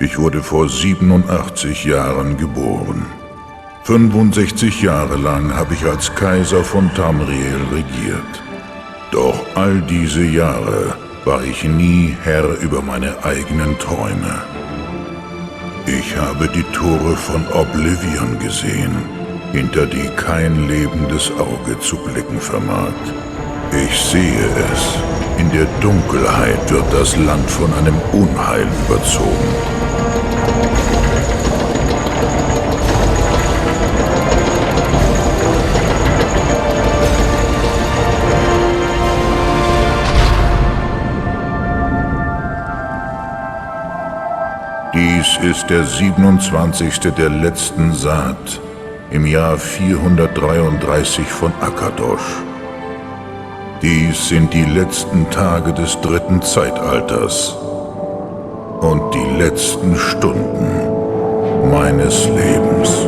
Ich wurde vor 87 Jahren geboren. 65 Jahre lang habe ich als Kaiser von Tamriel regiert. Doch all diese Jahre war ich nie Herr über meine eigenen Träume. Ich habe die Tore von Oblivion gesehen, hinter die kein lebendes Auge zu blicken vermag. Ich sehe es. In der Dunkelheit wird das Land von einem Unheil überzogen. Dies ist der 27. der letzten Saat im Jahr 433 von Akatosh. Dies sind die letzten Tage des dritten Zeitalters und die letzten Stunden meines Lebens.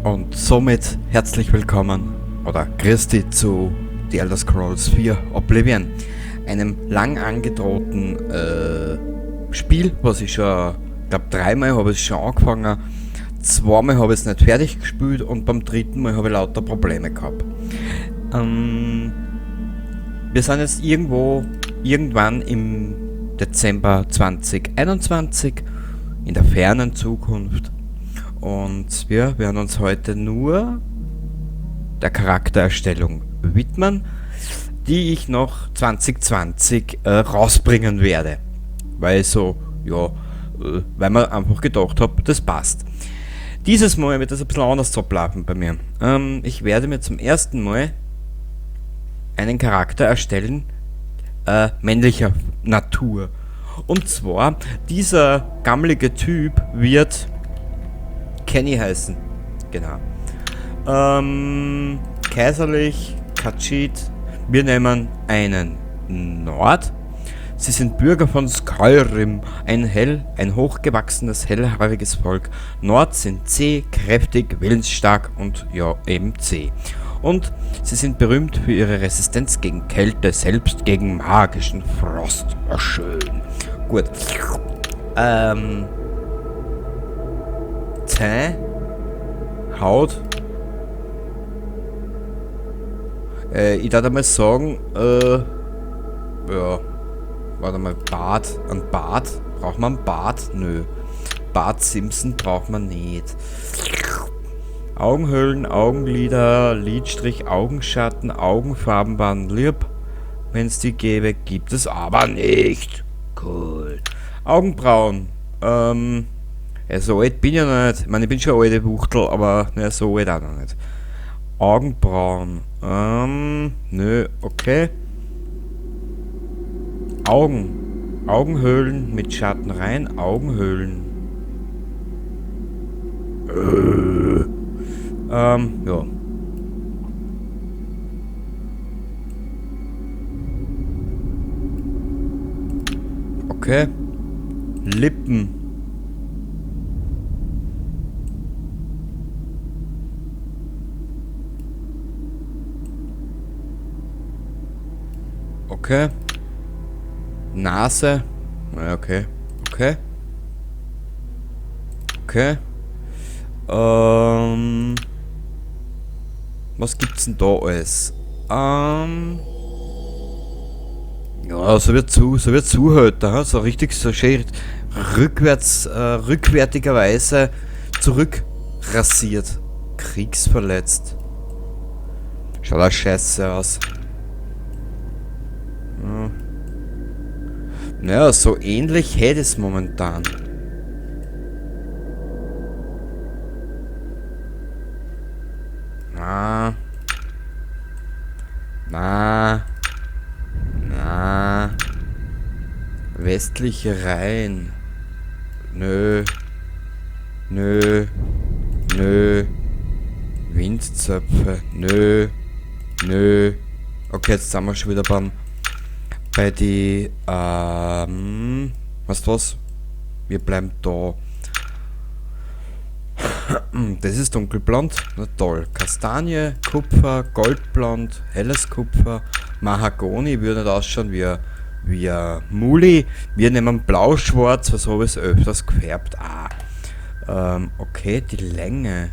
Und somit herzlich willkommen oder Christi zu The Elder Scrolls 4 Oblivion, einem lang angedrohten Spiel, was ich schon, ich glaub, dreimal habe ich es schon angefangen, zweimal habe ich es nicht fertig gespielt und beim dritten Mal habe ich lauter Probleme gehabt. Wir sind jetzt irgendwann im Dezember 2021 in der fernen Zukunft. Und wir werden uns heute nur der Charaktererstellung widmen, die ich noch 2020 rausbringen werde. Weil man einfach gedacht hab, das passt. Dieses Mal wird das ein bisschen anders ablaufen bei mir. Ich werde mir zum ersten Mal einen Charakter erstellen, männlicher Natur. Und zwar, dieser gammelige Typ wird Kenny heißen. Genau. Kaiserlich, Khajiit. Wir nehmen einen Nord. Sie sind Bürger von Skyrim, ein hochgewachsenes, hellhaariges Volk. Nord sind zäh, kräftig, willensstark und ja, eben zäh. Und sie sind berühmt für ihre Resistenz gegen Kälte, selbst gegen magischen Frost. Oh, schön. Gut. Zäh, Haut. Ich darf einmal sagen, ja, warte mal, Bart, ein Bart, braucht man einen Bart? Nö. Bart Simpson braucht man nicht. Augenhöhlen, Augenlider, Lidstrich, Augenschatten, Augenfarben waren lieb. Wenn's die gäbe, gibt es aber nicht. Cool. Augenbrauen. Ja, so alt bin ich ja noch nicht. Ich meine, ich bin schon eine alte Wuchtel, aber ne, so alt auch noch nicht. Augenbrauen. Nö, okay. Augen. Augenhöhlen mit Schatten rein. Augenhöhlen. Ja. Okay. Lippen. Okay. Nase. Ja, okay. Okay. Okay. Was gibt's denn da alles? Ja, so wird Zuhälter, ha? So richtig, so schön rückwärtigerweise zurückrasiert. Kriegsverletzt. Schaut auch scheiße aus. Ja. Naja, so ähnlich hätte es momentan. Na. Na. Na. Westliche Rhein. Nö. Nö. Nö. Windzöpfe. Nö. Nö. Okay, jetzt sind wir schon wieder bei die, weißt du was? Wir bleiben da. Das ist dunkelblond. Na toll. Kastanie, Kupfer, Goldblond, helles Kupfer, Mahagoni würde nicht ausschauen wie ein Muli. Wir nehmen blau-schwarz, was habe ich öfters gefärbt. Ah. Okay, die Länge.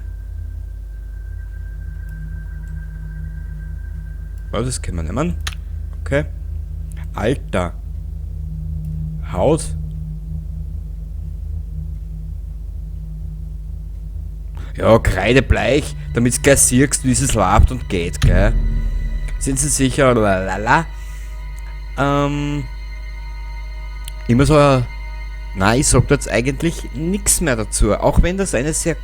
Ja, das können wir nehmen. Okay. Alter. Haut. Ja, kreidebleich, damit's gleich siehst, wie es läuft und geht, gell? Sind Sie sicher? Lalala. Immer so ein... Nein, ich sag da jetzt eigentlich nix mehr dazu. Auch wenn das eine sehr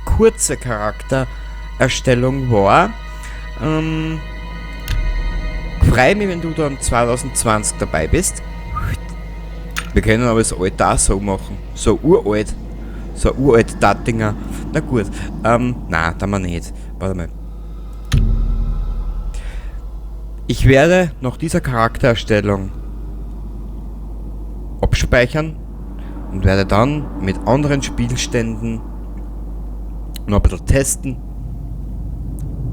kurze Charaktererstellung war. Freue mich, wenn du dann 2020 dabei bist. Wir können aber das Alter auch so machen. So uralt. So uralt Dattinger. Na gut. Nein, da wir nicht. Warte mal. Ich werde nach dieser Charaktererstellung abspeichern und werde dann mit anderen Spielständen noch ein bisschen testen.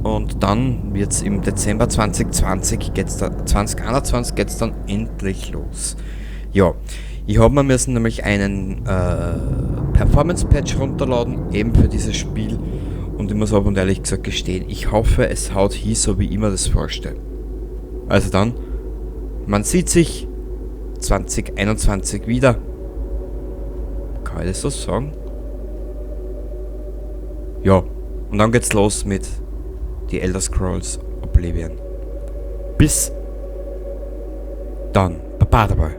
Und dann wird's im Dezember 2020 geht's da, 2021 geht's dann endlich los. Ja, ich hab mir müssen nämlich einen Performance-Patch runterladen, eben für dieses Spiel. Und ich muss aber und ehrlich gesagt gestehen, ich hoffe, es haut hier so, wie ich mir das vorstelle. Also dann, man sieht sich 2021 wieder. Kann ich das so sagen? Ja, und dann geht's los mit The Elder Scrolls Oblivion. Bis dann. Baba dabei.